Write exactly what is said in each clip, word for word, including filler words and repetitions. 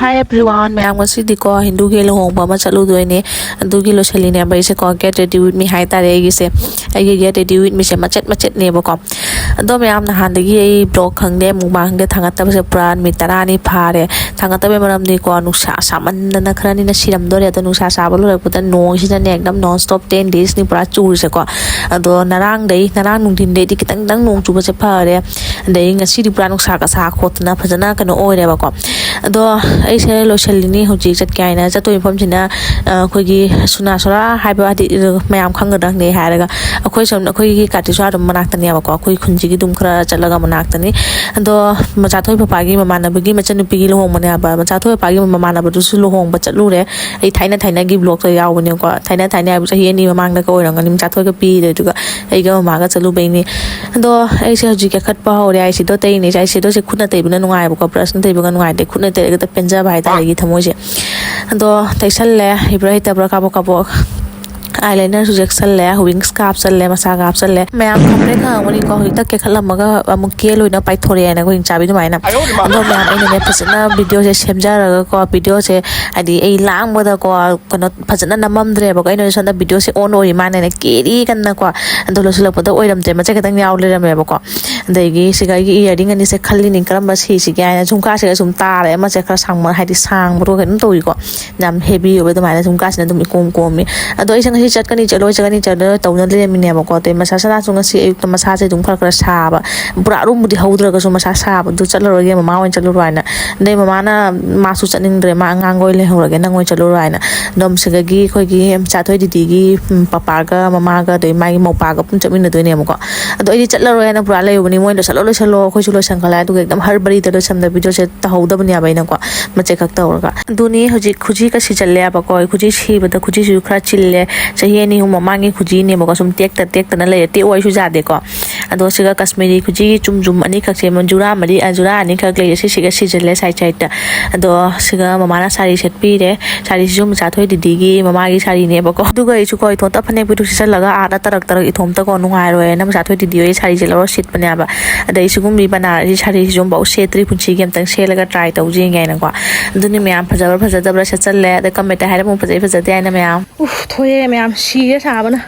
Hi everyone, ꯃꯌꯥꯝ, ꯉꯁꯤꯗꯤꯀꯣ ꯍꯤꯟꯗꯨꯒꯤ ꯂꯨꯍꯣꯡꯕ ꯑꯃ ꯆꯠꯂꯨꯗꯣꯏꯅꯦ꯫ ꯑꯗꯨꯒꯤ ꯂꯣꯏꯁꯤꯜꯂꯤꯅꯦꯕ ꯑꯩꯁꯦꯀꯣ, Get Ready With Me ꯍꯥꯏꯇꯥꯔꯦ ꯑꯩꯒꯤꯁꯦ꯫ ꯑꯩꯒꯤ Get Ready With Meꯁꯦ ꯃꯆꯦꯠ ꯃꯆꯦꯠꯅꯦꯕꯀꯣ꯫ ꯑꯗꯣ ꯃꯌꯥꯝ, ꯅꯍꯥꯟꯗꯒꯤ ꯑꯩ vlog ꯈꯪꯗꯦ, mukbang ꯈꯪꯗꯦ, ꯊꯥꯡꯒꯠꯇꯕꯁꯦ ꯄꯨꯔꯥ ꯅꯨꯃꯤꯠ ꯇꯔꯥꯅꯤ ꯐꯥꯔꯦ꯫ ꯊꯥꯡꯒꯠꯇꯕꯩ ꯃꯔꯝꯗꯤꯀꯣ, ꯅꯨꯡꯁꯥ ꯁꯥꯃꯟꯗꯅ ꯈꯔꯅꯤꯅ ꯁꯤꯔꯝꯗꯣꯔꯦ꯫ ꯑꯗꯣ ꯅꯨꯡꯁꯥ ꯁꯥꯕ ꯂꯣꯏꯔꯛꯄꯗ ꯅꯣꯡꯁꯤꯅꯅꯦ, ꯑꯦꯛꯗꯝ non stop ten days ꯅꯤ ꯄꯨꯔꯥ ꯆꯨꯔꯤꯁꯦꯀꯣ꯫ ꯑꯗꯣ ꯉꯔꯥꯡꯗꯩ, ꯉꯔꯥꯡ ꯅꯨꯡꯊꯤꯟꯗꯩꯗꯤ ꯈꯤꯇꯪ ꯈꯤꯇꯪ ꯅꯣꯡ ꯆꯨꯕꯁꯦ ꯐꯔꯦ꯫ ꯑꯗꯩ ꯉꯁꯤꯗꯤ ꯄꯨꯔꯥ ꯅꯨꯡꯁꯥꯒ ꯁꯥ ꯈꯣꯠꯇꯅ ꯐꯖꯅ ꯀꯩꯅꯣ ꯑꯣꯏꯔꯦꯕꯀꯣ꯫ ꯑꯗꯣ ꯑꯩꯁꯦ ꯂꯣꯏꯁꯤꯜꯂꯤꯅꯤ ꯍꯧꯖꯤꯛ ꯆꯠꯀꯦ ꯍꯥꯏꯅ꯫ ꯆꯠꯇꯣꯏ ꯃꯐꯝꯁꯤꯅ, ꯑ, ꯑꯩꯈꯣꯏꯒꯤ ꯁꯨꯅꯥ ꯁꯣꯔꯥ ꯍꯥꯏꯕ, ꯍꯥꯏꯗꯤ, ꯑ, ꯃꯌꯥꯝ ꯈꯪꯒꯗ꯭ꯔꯥ ꯈꯪꯗꯦ ꯍꯥꯏꯔꯒ, ꯑꯩꯈꯣꯏ ꯁꯣꯝ, ꯑꯩꯈꯣꯏꯒꯤ ꯀꯥꯇꯤꯁꯨ ꯑꯗꯨꯝ ꯃꯅꯥꯛꯇꯅꯦꯕꯀꯣ, ꯑꯩꯈꯣꯏ ꯈꯨꯟꯁꯤꯒꯤ ꯑꯗꯨꯝ ꯈꯔ ꯆꯠꯂꯒ ꯃꯅꯥꯛꯇꯅꯤ꯫ ꯑꯗꯣ ꯃꯆꯥꯊꯣꯏ ꯄꯄꯥꯒꯤ ꯃꯃꯥꯟꯅꯕꯒꯤ ꯃꯆꯟꯅꯨꯄꯤꯒꯤ ꯂꯨꯍꯣꯡꯕꯅꯦ ꯍꯥꯏꯕ꯫ ꯃꯆꯥꯊꯣꯏ ꯄꯄꯥꯒꯤ ꯃꯃꯥꯟꯅꯕꯗꯨꯁꯨ ꯂꯨꯍꯣꯡꯕ ꯆꯠꯂꯨꯔꯦ꯫ ꯑꯩ ꯊꯥꯏꯅ ꯊꯥꯏꯅꯒꯤ vlogꯇ ꯌꯥꯎꯕꯅꯦꯀꯣ꯫ ꯊꯥꯏꯅ ꯊꯥꯏꯅ ꯍꯥꯏꯕ ꯆꯍꯤ ꯑꯅꯤ ꯃꯃꯥꯡꯗꯒ ꯑꯣꯏꯔꯝꯒꯅꯤ, ꯃꯆꯥꯊꯣꯏꯒ ꯄꯤꯔꯦ, ꯑꯗꯨꯒ ꯑꯩꯒ ꯃꯃꯥꯒ ꯆꯠꯂꯨꯕꯩꯅꯦ꯫ ꯑꯗꯣ ꯑꯩꯁꯦ ꯍꯧꯖꯤꯛ ꯀꯥꯈꯠꯄ ꯍꯧꯔꯦ꯫ Eyeshadow ꯇꯩꯔꯤꯅꯦ꯫ Eyeshadowꯁꯦ ꯈꯨꯠꯅ ꯇꯩꯕꯅ ꯅꯨꯡꯉꯥꯏꯕꯀꯣ, brushꯅ ꯇꯩꯕꯒ ꯅꯨꯡꯉꯥꯏꯇꯦ꯫ ꯈꯨꯠꯅ ꯇꯩꯔꯒ ꯄꯦꯟꯖꯕ ꯍꯥꯏꯇꯥꯔꯦ ꯑꯩꯒꯤ ꯊꯃꯣꯏꯁꯦ꯫ ꯑꯗꯣ ꯇꯩꯁꯜꯂꯦ, ꯍꯩꯕ꯭ꯔꯥ ꯍꯩꯇꯕ꯭ꯔꯥ ꯀꯥꯕꯛ ꯀꯥꯕꯛ꯫ Eyelinerꯁꯨ ꯌꯦꯛꯁꯜꯂꯦ, wingꯁꯀ ꯍꯥꯞꯆꯜꯂꯦ, ꯃꯁꯥꯒ ꯍꯥꯞꯆꯜꯂꯦ꯫ ꯃꯌꯥꯝ complain ꯈꯪꯉꯝꯒꯅꯤꯀꯣ, ꯍꯧꯖꯤꯛꯇ ꯀꯦꯈꯠꯂꯝꯃꯒ ꯑꯃꯨꯛ ꯀꯦ ꯂꯣꯏꯅ ꯄꯥꯏꯊꯣꯔꯛꯑꯦꯅ, ꯑꯩꯈꯣꯏ ꯍꯤꯡꯆꯥꯕꯤ ꯑꯗꯨꯃꯥꯏꯅ꯫ ꯑꯗꯣ ꯃꯌꯥꯝ, ꯑꯩꯅꯅꯦ ꯐꯖꯅ videoꯁꯦ ꯁꯦꯝꯖꯔꯒꯀꯣ, videoꯁꯦ ꯍꯥꯏꯗꯤ ꯑꯩ ꯂꯥꯡꯕꯗꯀꯣ, ꯀꯩꯅꯣ ꯐꯖꯅ ꯅꯝꯃꯝꯗ꯭ꯔꯦꯕꯀꯣ꯫ ꯑꯩꯅ ꯁꯣꯝꯗ videoꯁꯦ on ꯑꯣꯏꯔꯤ ꯃꯥꯅꯦꯅ ꯀꯦꯔꯤ ꯀꯟꯅꯀꯣ꯫ ꯑꯗꯣ ꯂꯣꯏꯁꯤꯜꯂꯛꯄꯗ ꯑꯣꯏꯔꯝꯗ꯭ꯔꯦ, ꯃꯆꯦꯠ ꯈꯛꯇꯪ ꯌꯥꯎ ꯂꯩꯔꯝꯃꯦꯕꯀꯣ꯫ ꯑꯗꯒꯤ ꯁꯤꯒ ꯑꯩꯒꯤ earring ꯑꯅꯤꯁꯦ ꯈꯜꯂꯤꯅꯤ ꯀꯔꯝꯕ ꯁꯤꯁꯤꯒꯦ ꯍꯥꯏꯅ꯫ ꯖꯨꯝꯀꯥꯁꯤꯒ ꯁꯨꯝ ꯇꯥꯔꯦ, ꯑꯃꯁꯦ ꯈꯔ ꯁꯥꯡꯕ, ꯍꯥꯏꯗꯤ ꯁꯥꯡꯕꯗꯣ ꯀꯩꯅꯣꯝ ꯇꯧꯏꯀꯣ꯫ ꯌꯥꯝ heavy ꯑꯣꯏꯕ ꯑꯗꯨꯃꯥꯏꯅ ꯖꯨꯝꯀꯥꯁꯤꯅ ꯑꯗꯨꯝ ꯏꯀꯣꯝ ꯀꯣꯝꯃꯤ꯫ ꯑꯗꯣ ꯑꯩꯁꯦ ꯉꯁꯤ ꯆꯠꯀꯅꯤ ꯆꯠꯂꯣꯏ, ꯆꯠꯀꯅꯤ ꯆꯠꯂꯣꯏ ꯇꯧꯅ ꯂꯩꯔꯝꯃꯤꯅꯦꯕꯀꯣ꯫ ꯑꯗꯩ ꯃꯁꯥ ꯁꯅꯥꯁꯨ ꯉꯁꯤ ꯑꯌꯨꯛꯇ ꯃꯁꯥꯁꯦ ꯑꯗꯨꯝ ꯈꯔ ꯈꯔ ꯁꯥꯕ, ꯄꯨꯔꯥ ꯑꯔꯨꯝꯕꯗꯤ ꯍꯧꯗ꯭ꯔꯒꯁꯨ ꯃꯁꯥ ꯁꯥꯕꯗꯨ ꯆꯠꯂꯔꯣꯏꯒꯦ, ꯃꯃꯥ ꯑꯣꯏꯅ ꯆꯠꯂꯨꯔꯣ ꯍꯥꯏꯅ꯫ ꯑꯗꯩ ꯃꯃꯥꯅ ꯃꯥꯁꯨ ꯆꯠꯅꯤꯡꯗ꯭ꯔꯦ, "ꯃꯥ ꯑꯉꯥꯡꯒ ꯑꯣꯏꯅ ꯂꯩꯍꯧꯔꯒꯦ, ꯅꯪ ꯑꯣꯏꯅ ꯆꯠꯂꯨꯔꯣ" ꯍꯥꯏꯅ꯫ ꯑꯗꯨꯝ ꯁꯤꯗꯒꯤ ꯑꯩꯈꯣꯏꯒꯤ ꯆꯥꯊꯣꯏ ꯗꯤꯗꯤꯒꯤ, ꯎꯝ, ꯄꯄꯥꯒ ꯃꯃꯥꯒ ꯑꯗꯩ ꯃꯥꯒꯤ ꯃꯧꯄꯥꯒ ꯄꯨꯟꯅ ꯆꯠꯃꯤꯟꯅꯗꯣꯏꯅꯦꯕꯀꯣ꯫ ꯑꯗꯣ ꯑꯩꯗꯤ ꯆꯠꯂꯔꯣꯏ ꯍꯥꯏꯅ ꯄꯨꯔꯥ ꯂꯩꯔꯨꯕꯅꯤ, ꯃꯣꯏ ꯂꯣꯏꯁꯜꯂꯣ ꯂꯣꯏꯁꯜꯂꯣ, ꯑꯩꯈꯣꯏꯁꯨ ꯂꯣꯏꯁꯟꯈꯠꯂꯦ꯫ ꯑꯗꯨꯒ ꯑꯦꯛꯗꯝ ꯍꯔꯕꯔꯤꯗ ꯂꯣꯏꯁꯟꯕ videoꯁꯦ ꯇꯧꯍꯧꯗꯕꯅꯦꯕ ꯑꯩꯅꯀꯣ, ꯃꯆꯦꯠ ꯈꯛ ꯇꯧꯔꯒ꯫ ꯑꯗꯨꯅꯤ ꯍꯧꯖꯤꯛ ꯈꯨꯖꯤꯒ ꯁꯤꯖꯜꯂꯦꯕꯀꯣ꯫ ꯑꯩ ꯈꯨꯖꯤ ꯁꯤꯕꯗ ꯈꯨꯖꯤꯁꯤꯁꯨ ꯈꯔ ꯆꯤꯜꯂꯦ꯫ ꯆꯍꯤ ꯑꯅꯤ ꯑꯍꯨꯝ ꯃꯃꯥꯡꯒꯤ ꯈꯨꯖꯤꯅꯦꯕꯀꯣ, ꯁꯨꯝ ꯇꯦꯛꯇ ꯇꯦꯛꯇꯅ ꯂꯩꯔꯦ꯫ ꯇꯦꯛꯑꯣ ꯍꯥꯏꯁꯨ ꯌꯥꯗꯦꯀꯣ꯫ ꯑꯗꯣ ꯁꯤꯒ ꯀꯁꯃꯤꯔꯤ ꯈꯨꯖꯤꯒꯤ ꯆꯨꯝ ꯆꯨꯝ ꯑꯅꯤꯈꯛꯁꯦ, ꯖꯨꯔꯥ ꯃꯔꯤ, ꯑ, ꯖꯨꯔꯥ ꯑꯅꯤꯈꯛ ꯂꯩꯌꯦ, ꯁꯤꯁꯤꯒ ꯁꯤꯖꯤꯜꯂꯦ side sideꯇ꯫ ꯑꯗꯣ ꯁꯤꯒ ꯃꯃꯥꯅ ꯁꯥꯔꯤ ꯁꯦꯠꯄꯤꯔꯦ꯫ ꯁꯥꯔꯤꯁꯤꯁꯨ ꯃꯆꯥꯊꯣꯏ ꯗꯤꯗꯤꯒꯤ ꯃꯃꯥꯒꯤ ꯁꯥꯔꯤꯅꯦꯕꯀꯣ꯫ ꯑꯗꯨꯒ ꯑꯩꯁꯨꯀꯣ ꯏꯊꯣꯟꯇ ꯐꯅꯦꯛ ꯐꯤꯗꯨ ꯁꯦꯠꯆꯜꯂꯒ ꯑꯥꯗ ꯇꯔꯛ ꯇꯔꯛ ꯏꯊꯣꯝꯇꯀꯣ ꯅꯨꯡꯉꯥꯏꯔꯣꯏꯅ ꯃꯆꯥꯊꯣꯏ ꯗꯤꯗꯤ ꯍꯣꯏ ꯁꯥꯔꯤꯁꯦ ꯂꯧꯔ ꯁꯦꯠꯄꯅꯦꯕ꯫ ꯑꯗꯩ ꯁꯤꯒꯨꯝꯕꯤ ꯕꯅꯥꯔꯁꯤ ꯁꯥꯔꯤꯁꯤꯁꯨ ꯑꯃꯨꯛꯐꯥꯎ ꯁꯦꯠꯇ꯭ꯔꯤ ꯄꯨꯟꯁꯤꯒꯤ, ꯑꯝꯇꯪ ꯁꯦꯠꯂꯒ try ꯇꯧꯁꯤ ꯀꯥꯏꯅꯀꯣ꯫ ꯑꯗꯨꯅꯤ ꯃꯌꯥꯝ, ꯐꯖꯕ꯭ꯔꯥ ꯐꯖꯗꯕ꯭ꯔꯥ ꯁꯦꯠꯆꯜꯂꯦ꯫ ꯑꯗꯩ comment ꯍꯥꯏꯔ ꯑꯃꯨꯛ ꯐꯖꯩ ꯐꯖꯗꯦ ꯍꯥꯏꯅ ꯃꯌꯥꯝ꯫ ꯎꯐ, ꯊꯣꯛꯑꯦ ꯃꯌꯥꯝ, ꯁꯤꯔꯦ ꯁꯥꯕꯅ꯫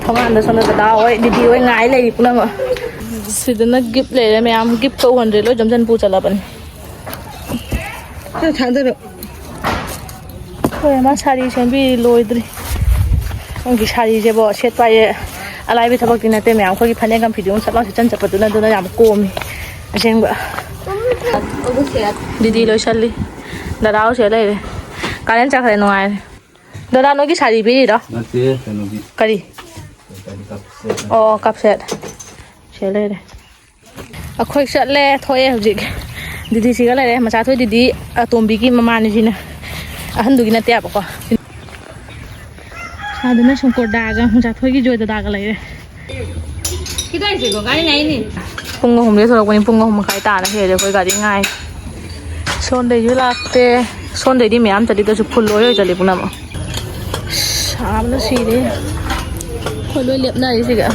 ꯊꯣꯡꯒꯥꯟꯗ ꯁꯣꯝꯗ ꯗꯗꯥ ꯍꯣꯏ, ꯗꯤꯗꯤ ꯍꯣꯏ ꯉꯥꯏ ꯂꯩꯔꯤ ꯄꯨꯝꯅꯃꯛ꯫ ꯁꯤꯗꯅ gift ꯂꯩꯔꯦ ꯃꯌꯥꯝ, giftꯀ ꯎꯍꯟꯗ꯭ꯔꯦ, ꯂꯣꯏ ꯌꯣꯝꯁꯤꯟ ꯄꯨ ꯆꯠꯂꯕꯅꯤ꯫ ꯊꯥꯗꯔꯣ꯫ ꯍꯣꯏ, ꯃꯥ ꯁꯥꯔꯤ ꯁꯦꯝꯕꯤꯔꯤ ꯂꯣꯏꯗ꯭ꯔꯤ꯫ ꯅꯪꯒꯤ ꯁꯥꯔꯤꯁꯦꯕꯣ ꯁꯦꯠꯄ ꯍꯥꯏꯁꯦ ꯑꯂꯥꯏꯕ ꯊꯕꯛꯇꯤ ꯅꯠꯇꯦ ꯃꯌꯥꯝ꯫ ꯑꯩꯈꯣꯏꯒꯤ ꯐꯅꯦꯛ ꯑꯃ ꯐꯤꯗꯨ ꯑꯃ ꯁꯠ ꯂꯥꯎ ꯁꯦꯠꯆꯟ ꯆꯠꯄꯗꯨꯅ ꯑꯗꯨꯅ ꯌꯥꯝ ꯀꯣꯝꯃꯤ ꯑꯁꯦꯡꯕ꯫ ꯗꯤꯗꯤ ꯂꯣꯏꯁꯜꯂꯤ꯫ ꯗꯗꯥ ꯍꯣꯏ ꯁꯤꯗ ꯂꯩꯔꯦ꯫ ꯀꯥꯂꯦꯟ ꯆꯠꯈ꯭ꯔꯦ ꯅꯨꯡꯉꯥꯏꯔꯦ꯫ ꯗꯗꯥ ꯅꯣꯏꯒꯤ ꯁꯥꯔꯤ ꯄꯤꯔꯤꯔꯣ? ꯅꯠꯇꯦ, ꯀꯩꯅꯣꯒꯤ꯫ ꯀꯔꯤ? ꯀꯔꯤ cup set? ꯑꯣ, cup set꯫ ꯁꯤꯗ ꯂꯩꯔꯦ꯫ ꯑꯩꯈꯣꯏ ꯆꯠꯂꯦ, ꯊꯣꯛꯑꯦ ꯍꯧꯖꯤꯛ꯫ ꯗꯤꯗꯤꯁꯤꯒ ꯂꯩꯔꯦ, ꯃꯆꯥꯊꯣꯏ ꯗꯤꯗꯤ ꯑꯇꯣꯝꯕꯤꯒꯤ ꯃꯃꯥꯅꯤꯁꯤꯅ꯫ ꯑꯍꯟꯗꯨꯒꯤ ꯅꯠꯇꯦꯕꯀꯣ꯫ ꯑꯗꯨꯅ ꯁꯪꯀꯣꯔꯗꯥꯒ ꯃꯆꯥꯊꯣꯏꯒꯤ ꯖꯣꯏꯗꯗꯥꯒ ꯂꯩꯔꯦ꯫ ꯄꯨꯡ ꯑꯍꯨꯝꯗ ꯊꯣꯛꯂꯛꯄꯅꯤ, ꯄꯨꯡ ꯑꯍꯨꯝ ꯃꯈꯥꯏ ꯇꯥꯅ ꯍꯦꯜꯂꯦ ꯑꯩꯈꯣꯏ ꯒꯥꯔꯤ ꯉꯥꯏ꯫ ꯁꯣꯝꯗꯩꯁꯨ ꯂꯥꯛꯇꯦ꯫ ꯁꯣꯝꯗꯩꯗꯤ ꯃꯌꯥꯝ ꯆꯠꯂꯤ, ꯑꯗꯨꯁꯨ full ꯑꯣꯏ ꯑꯣꯏ ꯆꯠꯂꯤ ꯄꯨꯝꯅꯃꯛ꯫ ꯁꯥꯕꯅ ꯁꯤꯔꯦ꯫ ꯑꯩꯈꯣꯏ ꯂꯣꯏ ꯂꯦꯞꯅꯔꯤꯁꯤꯒ꯫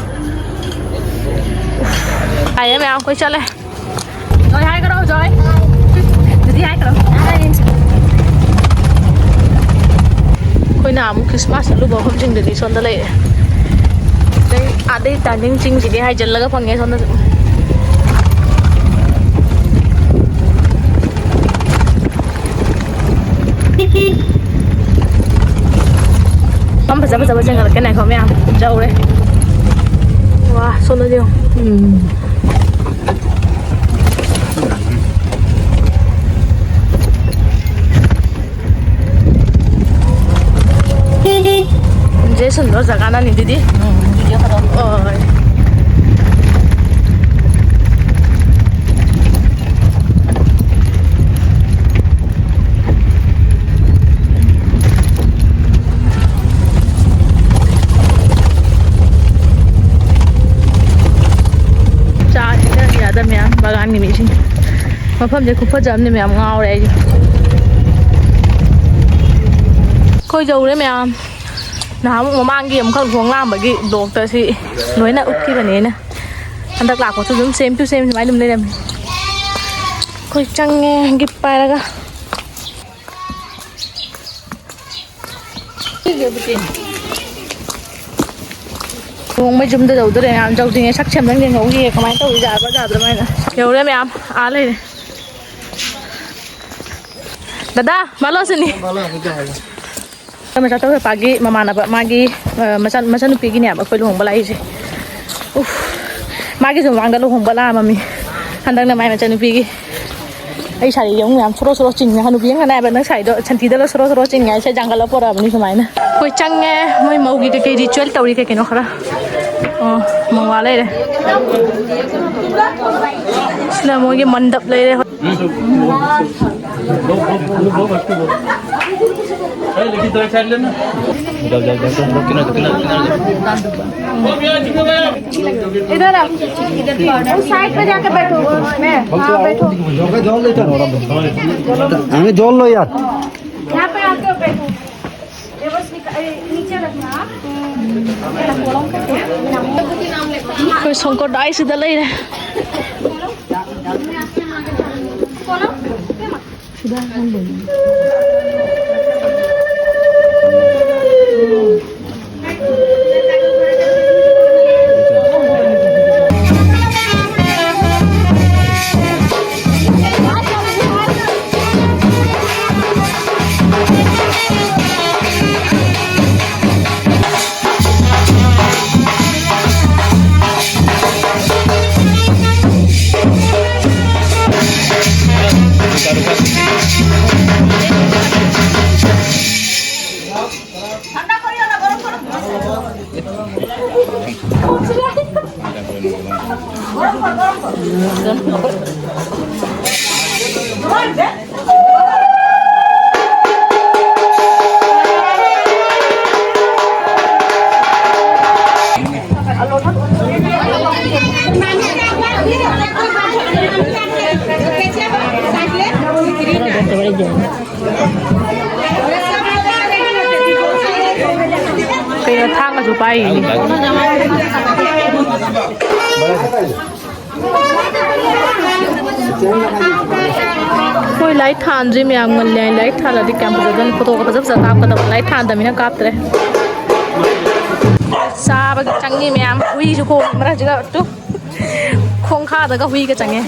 ꯍꯥꯏꯌꯦ ꯃꯌꯥꯝ, ꯑꯩꯈꯣꯏ ꯆꯠꯂꯦ꯫ ꯅꯣꯏ ꯍꯥꯏꯈ꯭ꯔꯣ, ꯖꯣꯏ꯫ ꯑꯗꯨꯗꯤ ꯍꯥꯏꯈ꯭ꯔꯣ꯫ ꯑꯩꯈꯣꯏꯅ ꯑꯃꯨꯛ Christmas ꯆꯠꯂꯨꯕ ꯃꯐꯝꯁꯤꯡꯗꯨꯗꯤ ꯁꯣꯝꯗ ꯂꯩꯔꯦ꯫ ꯑꯗꯩ ꯑꯗꯩ ꯇꯥꯅꯤꯡ ꯆꯤꯡꯁꯤꯗꯤ ꯍꯥꯏꯖꯤꯜꯂꯒ ꯐꯪꯉꯦ ꯁꯣꯝꯗꯁꯨ꯫ ꯃꯐꯝ ꯐꯖ ꯐꯖꯕ ꯆꯦꯟꯈꯠꯂꯛꯀꯦ ꯉꯥꯏꯈꯣ ꯃꯌꯥꯝ꯫ ꯌꯧꯔꯦ꯫ ꯋꯥ, ꯁꯣꯝꯗꯗꯤ ꯌꯦꯡꯉꯨ꯫ ꯎꯝ꯫ ꯖꯦꯁꯟꯗꯣ ꯖꯒꯥꯅꯅꯤ ꯑꯗꯨꯗꯤ꯫ ꯎꯝ, video ꯈꯔ꯫ ꯍꯣꯏ꯫ ꯃꯐꯝꯁꯦ ꯈꯨꯐꯖꯕꯅꯦ ꯃꯌꯥꯝ, ꯉꯥꯎꯔꯦ ꯑꯩꯗꯤ꯫ ꯑꯩꯈꯣꯏ ꯌꯧꯔꯦ ꯃꯌꯥꯝ꯫ ꯅꯍꯥꯟꯃꯨꯛ ꯃꯃꯥꯡꯒꯤ ꯑꯃꯨꯛꯈꯛ ꯂꯨꯍꯣꯡ ꯂꯥꯛꯑꯝꯕꯒꯤ ꯕ꯭ꯂꯣꯛꯇ ꯁꯤ ꯂꯣꯏꯅ ꯎꯠꯈꯤꯕꯅꯦ ꯑꯩꯅ꯫ ꯍꯟꯗꯛ ꯂꯥꯛꯄꯁꯨ ꯑꯗꯨꯝ same to same ꯁꯨꯃꯥꯏꯅ ꯑꯗꯨꯝ ꯂꯩꯔꯝꯃꯦ꯫ ꯑꯩꯈꯣꯏ ꯆꯪꯉꯦ gift ꯄꯥꯏꯔꯒ꯫ ꯂꯨꯍꯣꯡꯕꯩ ꯌꯨꯝꯗ ꯌꯧꯗꯣꯔꯦ ꯃꯌꯥꯝ꯫ ꯌꯧꯗ꯭ꯔꯤꯉꯩ ꯁꯛꯁꯦ ꯑꯝꯇꯪ ꯌꯦꯡꯍꯧꯈꯤꯒꯦ, ꯀꯃꯥꯏꯅ ꯇꯧꯔꯤ ꯖꯥꯠꯂ ꯖꯥꯠꯂ ꯃꯥꯏꯅ꯫ ꯌꯧꯔꯦ ꯃꯌꯥꯝ, ꯑꯥ ꯂꯩꯔꯦ꯫ ꯗꯗꯥ, ꯃꯥꯂꯣꯁꯤꯅꯤ꯫ ꯃꯆꯥ ꯇꯧꯔ ꯄꯥꯒꯤ ꯃꯃꯥꯟꯅꯕ, ꯃꯥꯒꯤ, ꯑ, ꯃꯆꯥ-, ꯃꯆꯥꯅꯨꯄꯤꯒꯤꯅꯦꯕ ꯑꯩꯈꯣꯏ ꯂꯨꯍꯣꯡꯕ ꯂꯥꯛꯏꯁꯦ꯫ ꯎꯐ, ꯃꯥꯒꯤꯁꯨ ꯃꯃꯥꯡꯗ ꯂꯨꯍꯣꯡꯕ ꯂꯥꯛꯑꯝꯃꯤ꯫ ꯍꯟꯗꯛꯅ ꯃꯥꯏ ꯃꯆꯥꯅꯨꯄꯤꯒꯤ꯫ ꯑꯩ ꯁꯥꯔꯤꯁꯦ ꯑꯃꯨꯛ ꯌꯥꯝ ꯁꯣꯔꯣ ꯁꯣꯔꯣ ꯆꯤꯡꯉꯦ꯫ ꯍꯅꯨꯕꯤ ꯑꯃ ꯉꯥꯏꯕ ꯅꯪ ꯁꯥꯔꯤꯗꯣ ꯁꯟꯊꯤꯗ ꯂꯣꯏ ꯁꯣꯔꯣ ꯁꯣꯔꯣ ꯆꯤꯡꯉꯦ ꯍꯥꯏꯁꯦ, ꯖꯪꯒꯜꯗ ꯄꯣꯔꯛꯑꯕꯅꯤ ꯁꯨꯃꯥꯏꯅ꯫ ꯑꯩꯈꯣꯏ ꯆꯪꯉꯦ꯫ ꯃꯣꯏ ꯃꯧꯒꯤ ꯀꯩꯀꯩ ritual ꯇꯧꯔꯤ ꯀꯩ ꯀꯩꯅꯣ ꯈꯔ꯫ ꯑꯣ, ꯃꯧ ꯑꯥ ꯂꯩꯔꯦ꯫ ꯁꯤꯅ ꯃꯣꯏꯒꯤ ꯃꯟꯗꯞ ꯂꯩꯔꯦ꯫ इधर आओ। उस साइड पे जाके बैठो। मैं, हाँ, बैठो। আমি জল লই আর। यहाँ पे आके बैठो। ये बस निका-, ए, नीचे रखना आप। ꯑꯩꯈꯣꯏ ꯁꯣꯡꯀꯣꯠ ꯑꯥꯏꯁꯤꯗ ꯂꯩꯔꯦ꯫ ꯀꯩꯅꯣ ꯊꯥꯡꯒꯁꯨ ꯄꯥꯏꯔꯤꯅꯦ꯫ ꯍꯣꯏ, ꯂꯥꯏꯠ ꯊꯥꯟꯗ꯭ꯔꯤ ꯃꯌꯥꯝ, ꯉꯜꯂꯦ꯫ ꯂꯥꯏꯠ ꯊꯥꯜꯂꯗꯤ ꯀꯌꯥꯝ ꯐꯖꯗꯣꯏꯅꯣ, ꯐꯣꯇꯣꯒ ꯐꯖ ꯐꯖ ꯀꯥꯞꯀꯗꯕ꯫ ꯂꯥꯏꯠ ꯊꯥꯟꯗꯕꯅꯤꯅ ꯀꯥꯞꯇ꯭ꯔꯦ꯫ ꯆꯥꯕꯒꯤ ꯆꯪꯉꯤ ꯃꯌꯥꯝ꯫ ꯍꯨꯏꯁꯨ ꯈꯣꯡꯉꯤ ꯃꯔꯛꯁꯤꯗ꯫ ꯇꯨ꯫ ꯈꯣꯡꯈꯥꯗꯒ ꯍꯨꯏꯒ ꯆꯪꯉꯦ꯫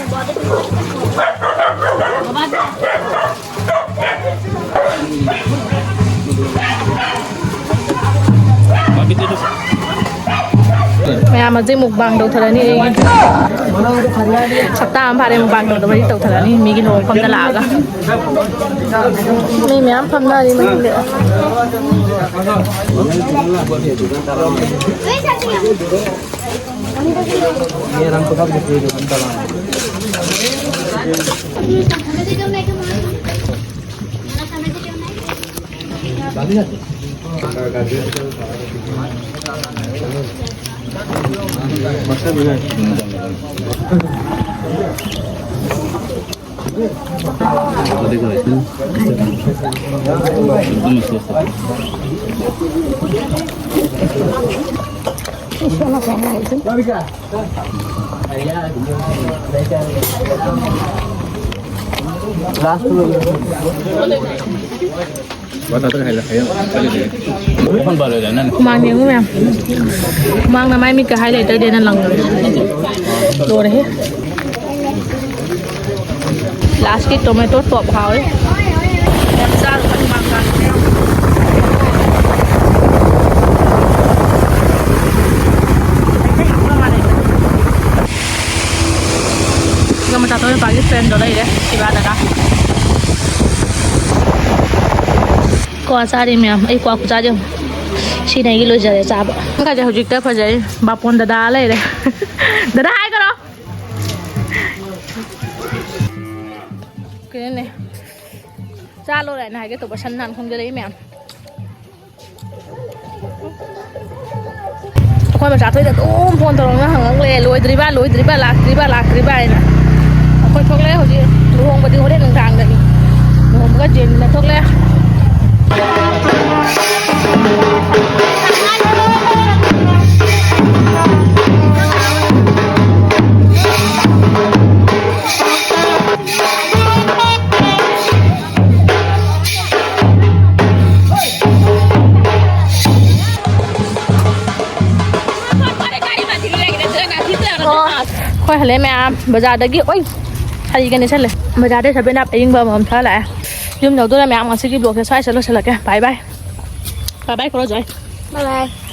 ꯃꯌꯥꯝ ꯍꯧꯖꯤꯛ ꯃꯨꯛꯕꯥꯡ ꯇꯧꯊꯔꯅꯤ ꯑꯩꯒꯤ꯫ ꯍꯞꯇꯥ ꯑꯃ ꯐꯥꯔꯦ ꯃꯨꯛꯕꯥꯡ ꯇꯧꯗꯕ, ꯍꯧꯖꯤꯛ ꯇꯧꯊꯔꯅꯤ ꯃꯤꯒꯤ ꯂꯨꯍꯣꯡꯐꯝꯗ ꯂꯥꯛꯑꯒ꯫ ꯃꯤ ꯃꯌꯥꯝ ꯐꯝꯅꯔꯤ ꯃꯅꯤꯡꯗ꯫ ꯍꯨꯃꯥꯡ ꯌꯦꯡꯉꯨ ꯃꯌꯥꯝ꯫ ꯍꯨꯃꯥꯡꯅ ꯃꯥꯏ ꯃꯤꯠꯀ ꯍꯥꯏ ꯂꯩꯇ꯭ꯔꯗꯤ ꯅꯪ ꯂꯪꯉꯣꯏ꯫ ꯂꯣꯏꯔꯦꯍꯦ꯫ ꯂꯥꯁꯀꯤ ꯇꯣꯃꯦꯇꯣ ꯆꯣꯞ ꯍꯥꯎꯔꯦ꯫ ꯌꯥꯝ ꯆꯥꯔꯨꯕ ꯍꯨꯃꯥꯡ ꯀꯥꯡꯗꯦ꯫ ꯑꯗꯨꯒ ꯃꯆꯥ ꯇꯣꯏ ꯅꯨꯄꯥꯒꯤ ꯐ꯭ꯔꯦꯟꯗꯣ ꯂꯩꯔꯦ, ꯁꯤꯕꯥ ꯗꯗꯥ꯫ ꯀ꯭ꯋꯥ ꯆꯥꯔꯤ ꯃꯌꯥꯝ, ꯑꯩ ꯀ꯭ꯋꯥ ꯈꯨꯆꯥꯁꯦ ꯌꯦꯡꯉꯨ꯫ ꯁꯤꯅ ꯑꯩꯒꯤ ꯂꯣꯏꯖꯔꯦ ꯆꯥꯕ꯫ ꯀꯥꯏꯗ ꯍꯧꯖꯤꯛꯇ ꯐꯖꯩ, ꯕꯥꯄꯣꯟ ꯗꯗꯥ ꯂꯩꯔꯦ꯫ ꯗꯗꯥ ꯍꯥꯏꯈ꯭ꯔꯣ꯫ ꯀꯩꯅꯣꯅꯦ, ꯆꯥ ꯂꯣꯏꯔꯦꯅ ꯍꯥꯏꯒꯦ ꯇꯧꯕ, ꯁꯟ ꯍꯥꯟꯅ ꯈꯣꯡꯖꯜꯂꯛꯏ ꯃꯌꯥꯝ꯫ ꯑꯩꯈꯣꯏ ꯃꯆꯥ ꯊꯣꯏꯗ ꯑꯗꯨꯝ ꯐꯣꯟ ꯇꯧꯔꯒ ꯍꯪꯉꯛ ꯂꯩ, "ꯂꯣꯏꯗ꯭ꯔꯤꯕ, ꯂꯣꯏꯗ꯭ꯔꯤꯕ, ꯂꯥꯛꯇ꯭ꯔꯤꯕ, ꯂꯥꯛꯇ꯭ꯔꯤꯕ?" ꯍꯥꯏꯅ꯫ ꯑꯩꯈꯣꯏ ꯊꯣꯛꯂꯛꯑꯦ ꯍꯧꯖꯤꯛ, ꯂꯨꯍꯣꯡꯕꯗꯤ ꯍꯣꯔꯦꯟ ꯅꯨꯡꯗꯥꯡꯗꯅꯤ꯫ ꯂꯧꯊꯣꯛꯂꯦ꯫ ꯑꯣ, ꯑꯩꯈꯣꯏ ꯍꯜꯂꯛꯑꯦ ꯃꯌꯥꯝ ꯕꯖꯥꯔꯗꯒꯤ꯫ ꯑꯣꯏ, ꯁꯥꯔꯤꯒ ꯅꯦꯠꯁꯜꯂꯦ꯫ ꯕꯖꯥꯔꯗꯩ ꯁꯚꯦꯟ ꯑꯞ ꯑꯌꯤꯡꯕ ꯑꯃꯃꯝ ꯊꯛꯑ ꯂꯥꯛꯑꯦ꯫ ꯌꯨꯝ ꯌꯧꯗꯣꯔꯦ ꯃꯌꯥꯝ, ꯉꯁꯤꯒꯤ ꯕ꯭ꯂꯣꯛꯁꯦ ꯁ꯭ꯋꯥꯏꯁꯤꯗ ꯂꯣꯏꯁꯤꯜꯂꯛꯀꯦ꯫ ꯕꯥꯏ ꯕꯥꯏ꯫ ꯕꯥꯏ ꯕꯥꯏ ꯀꯧꯔꯣ ꯖꯣꯏ꯫ ꯕꯥꯏ ꯕꯥꯏ꯫